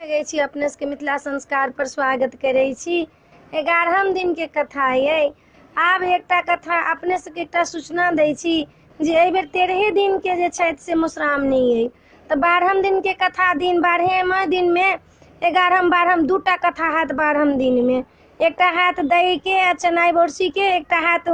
लगै छी अपने सबके मिथिला संस्कार पर स्वागत करै छी। 11म दिनके कथा अइ। आब एकटा कथा अपने सबके एकटा सूचना दै छी जे एहि बेर 13 दिनके जे छथि से मधुश्रावणी अइ, तऽ 12म दिनके कथा दिन 12म दिनमे 11म 12म 2टा कथा हैत। 12म दिनमे एकटा हैत दहीके आ चनाइ बरसीके, एकटा हैत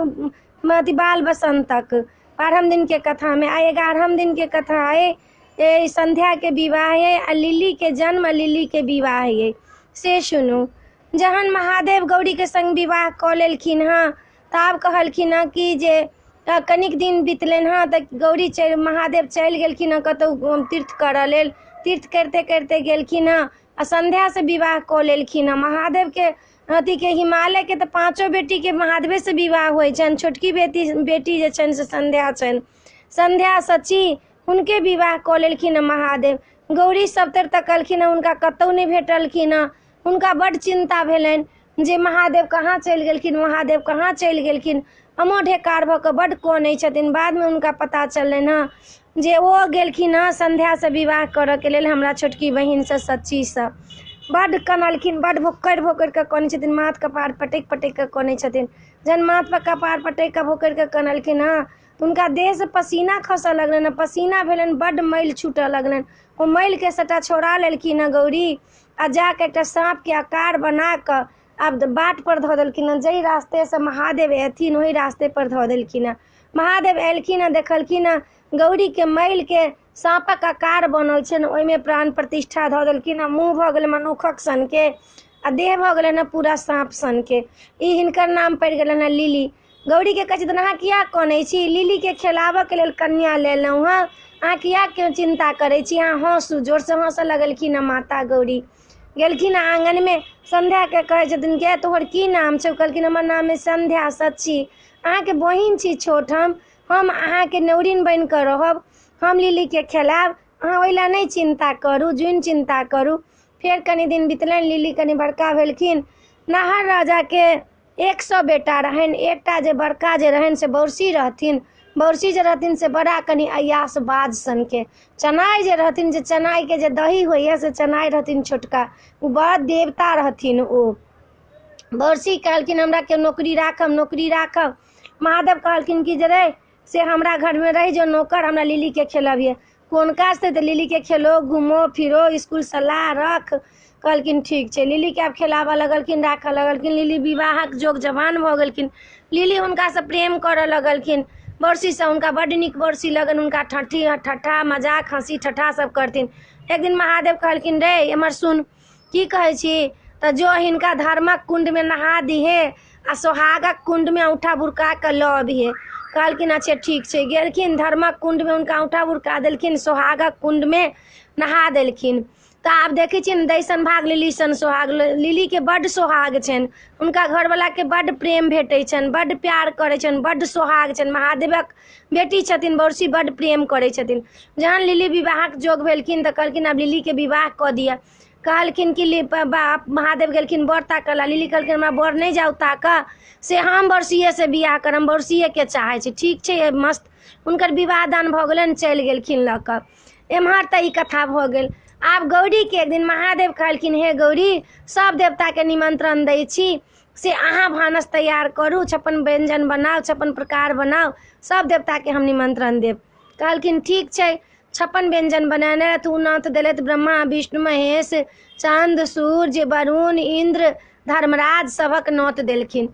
अथी बाल बसन्तक 12म दिनके कथामे। आ 11म दिनके कथा अइ ए संध्याके विवाह अइ आ लिलीके जन्म आ लिलीके विवाह अइ, से सुनू। जहन महादेव गौरीके संग विवाह कऽ लेलखिन हँ तऽ आब कहलखिन हँ कि जे कनिक दिन बितलनि हँ तऽ गौरी चलि महादेव चलि गेलखिन हँ कतहु तीर्थ करऽ लेल। तीर्थ करिते करिते गेलखिन हँ आ संध्यासँ विवाह कऽ लेलखिन हँ। महादेवके अथीके हिमालयके तऽ 5 बेटीके महादेवेसँ विवाह होइ छनि। छोटकी बेटी बेटी जे छनि से संध्या छनि, संध्या सची हुनके विवाह कऽ लेलखिन हँ महादेव। गौरी सबतरि तकलखिन हँ, हुनका कतहु नहि भेटलखिन हँ। हुनका बड्ड चिन्ता भेलनि जे महादेव कहाँ चलि गेलखिन, महादेव कहाँ चलि गेलखिन। अमो ढेकार भऽ कऽ बड्ड कनै छथिन। बादमे हुनका पता चललनि हँ जे ओ गेलखिन हँ संध्यासँ विवाह करऽके लेल हमरा छोटकी बहिनसँ सच्चीसँ। बड्ड कनलखिन, बड्ड भोकरि भोकरि कऽ कनै छथिन, माथ कपार पटकि पटकि कऽ कनै छथिन। जहन माथपर कपार पटकि कऽ भोकरि कऽ कनलखिन हँ तऽ हुनका देहसँ पसीना खसऽ लगलनि हँ। पसीना भेलनि, बड्ड मैल छूटऽ लगलनि। ओ मैलके सबटा छोड़ा लेलखिन हँ गौरी आ जाकऽ एकटा साँपके आकार बना कऽ आब बाटपर धऽ देलखिन हँ। जाहि रास्तेसँ महादेव अयथिन ओहि रास्तेपर धऽ देलखिन हँ। महादेव एलखिन हँ, देखलखिन हँ गौरीके मैलके साँपक आकार बनल छनि, ओहिमे प्राण प्रतिष्ठा धऽ देलखिन हँ। मुँह भऽ गेलै मनुखक सनके आ देह भऽ गेलनि हँ पूरा साँप सनके। ई हिनकर नाम पड़ि गेलनि हँ लिली। गौरीके कहै छथिन अहाँ किया कनै छी, लिलीके खेलाबऽके लेल कन्या लेलहुँ हँ, अहाँ किया क्यों चिन्ता करै छी, अहाँ हँसू। जोरसँ हँसऽ लगलखिन हँ माता गौरी। गेलखिन हँ आँगनमे, संध्याके कहै छथिन कि तोहर की नाम छौ? कहलखिन हमर नाम अइ संध्या सची, अहाँके बहिन छी छोट, हम अहाँके नौरिन बनि कऽ रहब, हम लिलीके खेलायब, अहाँ ओहि लए नहि चिन्ता करू, जुनि चिन्ता करू। फेर कनि दिन बितलनि, लिली कनि बड़का भेलखिन। नाहर राजाके 100 बेटा रहनि। एकटा जे बड़का जे रहनि से बौरसी रहथिन। बौरसी जे रहथिन से बड़ा कनि अयास बाज सनके। चनाइ जे रहथिन, जे चनाइके जे दही होइए से चनाइ रहथिन छोटका, ओ बड़ देवता रहथिन। ओ बौरसी कहलखिन हमरा केओ नौकरी राखब, नौकरी राखब। महादेव कहलखिन कि जे रे से हमरा घरमे रहि जो नौकर, हमरा लिलीके खेलबिहे। कोन काज छै तऽ लिलीके खेलो, घूमो फिरो, इसकुल सलाह रख। कहलखिन ठीक छै। लिलीके आब खेलाबऽ लगलखिन, राखऽ लगलखिन। लिली विवाहक जोग जवान भऽ गेलखिन। लिली हुनकासँ प्रेम करऽ लगलखिन बरसीसँ। हुनका बड्ड नीक बरसी लगन, हुनका ठठी ठट्ठा मजाक हँसी ठट्ठा सब करथिन। एक दिन महादेव कहलखिन रे एम्हर सुन, की कहै छी तऽ जो हिनका धर्मक कुण्डमे नहा दिहे आ सोहागक कुण्डमे औँठा बुरका कऽ लऽ अबिहे। कहलखिन अच्छा ठीक छै। गेलखिन धर्मक कुण्डमे, हुनका औँठा बुरका देलखिन, सोहागक कुण्डमे नहा देलखिन। तऽ आब देखै छियै ने दैसन भाग लिली सन सोहाग। लिलीके बड्ड सोहाग छनि, हुनका घरवलाके बड्ड प्रेम भेटै छनि, बड्ड प्यार करै छनि, बड्ड सोहाग छनि। महादेवक बेटी छथिन बौरसी, बड्ड प्रेम करै छथिन। जहन लिली विवाहक जोग भेलखिन तऽ कहलखिन आब लिलीके विवाह कऽ दिअ। कहलखिन कि बाप महादेव गेलखिन बर ताकऽ लए। लिली कहलखिन हमरा बर नहि जाउ ताकऽ, से हम बरसिएसँ बियाह करब, बरसिएके चाहै छी। ठीक छै, मस्त हुनकर विवाह दान भऽ गेलनि, चलि गेलखिन लऽ कऽ। एम्हर तऽ ई कथा भऽ गेल। आब गौरीके एक दिन महादेव कहलखिन हे गौरी, सब देवताके निमंत्रण दै छी, से अहाँ भानस तैयार करू, 56 व्यंजन बनाउ, 56 प्रकार बनाउ, सब देवताके हम निमंत्रण देब। कहलखिन ठीक छै। 56 व्यंजन बनेने रहथि, ओ नोत देलथि ब्रह्मा विष्णु महेश चंद्र सूर्य वरुण इंद्र धर्मराज सबक नोत देलखिन।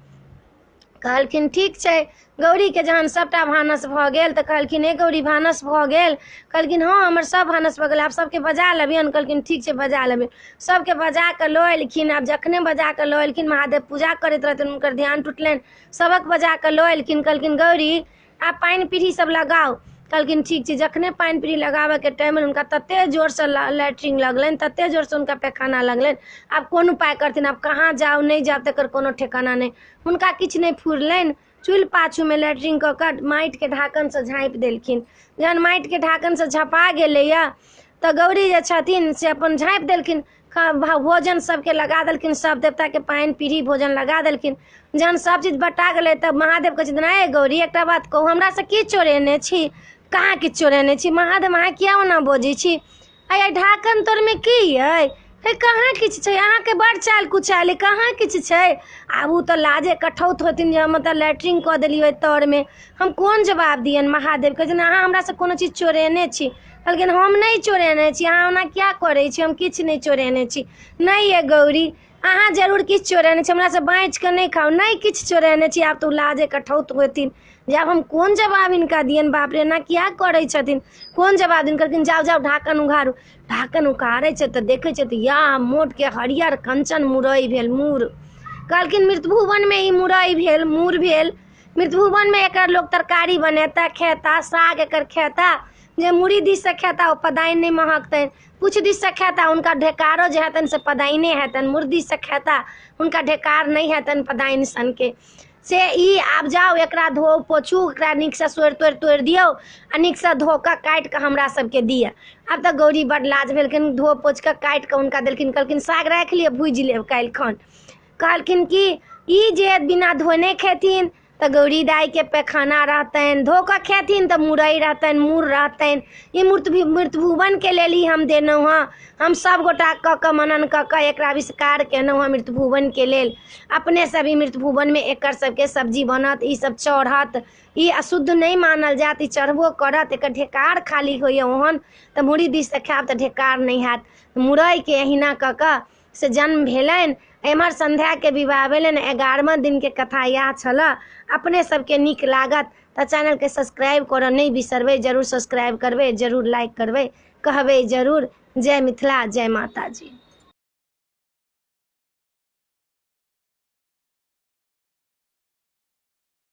कहलखिन ठीक छै। गौरीके जहन सबटा भानस भऽ गेल तऽ कहलखिन हे गौरी भानस भऽ गेल? कहलखिन हँ हमर सब भानस भऽ गेल, आब सबके बजा लेबियन। कहलखिन ठीक छै बजा लेबै। सबके बजा कऽ लऽ एलखिन। आब जखने बजा कऽ लऽ एलखिन, महादेव पूजा करैत रहथिन, हुनकर ध्यान टुटलनि, सबक बजा कऽ लऽ एलखिन। कहलखिन गौरी आब पानि पीढ़ी सब लगाउ। कहलखिन ठीक छै। जखने पानि पीढ़ी लगाबऽके टाइम हुनका तते जोरसँ लैट्रिन लगलनि, तते जोरसँ हुनका पैखाना लगलनि, आब कोन उपाय करथिन, आब कहाँ जाउ नहि जाउ तकर कोनो ठेकाना नहि। हुनका किछु नहि फुरलनि, चूल्हि पाछूमे लैट्रिन कऽ कऽ माटिके ढाकनसँ झाँपि देलखिन। जहन माटिके ढाकनसँ झँपा गेलैए तऽ गौरी जे छथिन से अपन झाँपि देलखिन, भोजन सबके लगा देलखिन, सब देवताके पानि पीढ़ी भोजन लगा देलखिन। जहन सब चीज बटा गेलै तब महादेव कहै छथिन हे गौरी एकटा बात कहू, हमरासँ की चोरेने छी? कहाँ किछु चोरेने छी? महादेव अहाँ किया ओना बजै छी? अइ ढाकन तोरमे की अइ? हे कहाँ किछु छै, अहाँके बड़ चालि कुचालि, कहाँ किछु छै। आब ओ तऽ लाजे कठौत होथिन जे हम तऽ लैट्रिन कऽ देलियै ओहि तरमे, हम कोन जवाब दियनि महादेवके। कहै छथिन अहाँ हमरासँ कोनो चीज चोरेने छी। कहलखिन हम नहि चोरेने छी, अहाँ ओना किया करै छी, हम किछु नहि चोरेने छी। नहि ये गौरी, अहाँ जरूर किछु चोरेने छी, हमरासँ बाँचिकऽ नहि खाउ, नहि किछु चोरेने छी। आब तऽ ओ लाजे कठौत होथिन जे आब हम कोन जवाब हिनका दियनि, बाप रे एना किया करै छथिन, कोन जवाब दियनि। कहलखिन जाउ जाउ ढाकन उघारू। ढाकन उघारै छै तऽ देखै छै तऽ या मोटके हरियर कंचन मुरइ भेल मूर। कहलखिन मृतभुवनमे ई मुरइ भेल मूर भेल, मृतभुवनमे एकर लोक तरकारी बनेता खेता, साग एकर खेता, जे मुड़ी दिससँ खेता ओ पदाइन नहि महकतनि, किछु दिससँ खेता हुनका ढेकारो जे हेतनि से पदाइने हेतनि, मुड़ी दिससँ खेता हुनका ढेकार नहि हेतनि पदाइन सनके। से ई आब जाउ एकरा धो पोछू, एकरा नीकसँ सोरि तोड़ि तोड़ि दियौ आ नीकसँ धो कऽ काटि कऽ हमरा सबके दिअ। आब तऽ गौरी बड लाज भेलखिन, धो पोछि कऽ काटि कऽ हुनका देलखिन। कहलखिन साग राखि लिअ, भूजि लेब काल्हि खन। कहलखिन कि ई जे बिना धोने खेथिन तऽ गौरी दाइके पैखाना रहतनि, धो कऽ खेथिन तऽ मुरइ रहतनि, मूर रहतनि। ई मृतभुवनके लेल ई हम देलहुँ हँ, हम सब गोटा कऽ कऽ मनन कऽ कऽ एकरा आविष्कार केलहुँ हँ मृतभुवनके लेल। अपने सब ई मृतभुवनमे एकर सबके सब्जी बनत, ई सब चढ़त, ई अशुद्ध नहि मानल जायत, ई चढ़बो करत, एकर ढेकार खाली होइए ओहन तऽ मुड़ी दिससँ खायब तऽ ढेकार नहि हैत। मुरइके एहिना कऽ कऽ से जन्म भेलनि। एम्हर संध्याके विवाह भेलनि। 11वां दिनके कथा इएह छलऽ। अपने सबके नीक लागत तऽ चैनलके सब्सक्राइब करऽ नहि बिसरबै, जरूर सब्सक्राइब करबै, जरूर लाइक करबै, कहबै जरूर। जय मिथिला, जय माताजी।